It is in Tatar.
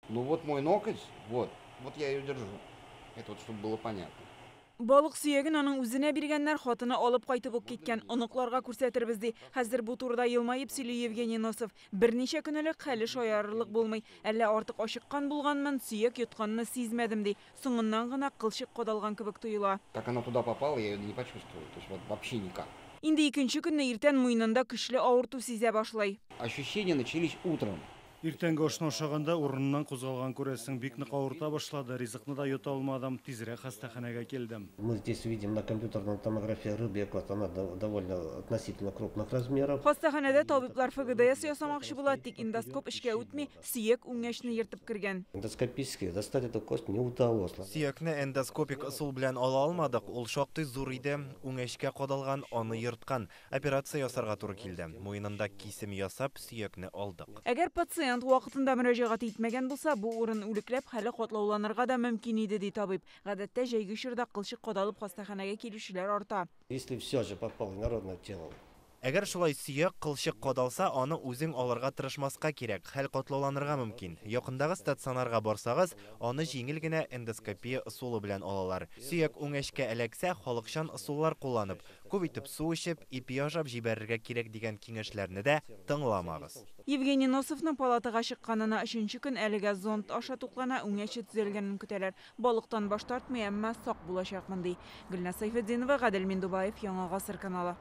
Ну вот мой ноготь, вот, вот я ее держу. Это вот, чтобы было понятно. Балык сөяген аның үзенә биргәннәр, хатыны алып кайтып ук киткән. Оныкларга күрсәтербез ди. Хәзер бу турыда елмаеп сөйли Евгений Носов. Берничә көн элек хәле шаярырлык булмый. Әллә артык ачыккан булганмын, сөяк йотканны сизмәдем ди. Соңыннан гына кылчык кадалган кебек тоела. Как она туда попала, я ее не почувствовал. То есть вот вообще никак. Инде икенче көнне иртән муенында көчле авырту сизә башлый. Ощущения начались утром. Иртәнге ашны ашаганда урыныннан кузгалган күрәсең, бик нык авырта башлады, ризыкны да йота алмадым, тизрәк хастаханәгә килдем. Мы здесь видим на компьютерной томографии рыбья кость, она довольно относительно крупных размеров. Хастаханәдә табиблар ФГДС ясамакчы була, тик эндоскоп эшкә үтми, сөяк үңәчне ертып кергән. Эндоскопически достать эту кость не удалось. Сөякне эндоскопик ысул белән ала алмадык, ул шактый зур иде, үңәчкә кадалган, аны ерткан. Операция ясарга туры килде. Муенында кисем ясап, сөякне алдык. Әгәр пациент вакытында мөрәҗәгать итмәгән булса, бу урын үлекләп, хәле катлауланырга да мөмкин иде, ди табиб. Гадәттә җәйге чорда кылчык кадалып хастаханәгә килүчеләр арта. Если все же попало инородное тело, Әгәр шулай сөяк, кылчык кадалса, аны үзең алырга тырышмаска кирәк, хәл катлауланырга мөмкин. Якындагы стационарга барсагыз, аны җиңел генә эндоскопия ысулы белән алалар. Сөяк үңәчкә эләксә, халыкчан ысуллар кулланып, күп итеп су эчеп, ипи ашап җибәрергә кирәк дигән киңәшләрне дә тыңламагыз. Евгений Носовның палатага чыкканына өченче көн, әлегә зонд аша туклана, үңәче төзәлгәнен көтәләр. Балыктан баш тартмый, әмма сак булачакмын ди. Гөлназ Сайфетдинова, Гадел Миндубаев, Яңа Гасыр каналы.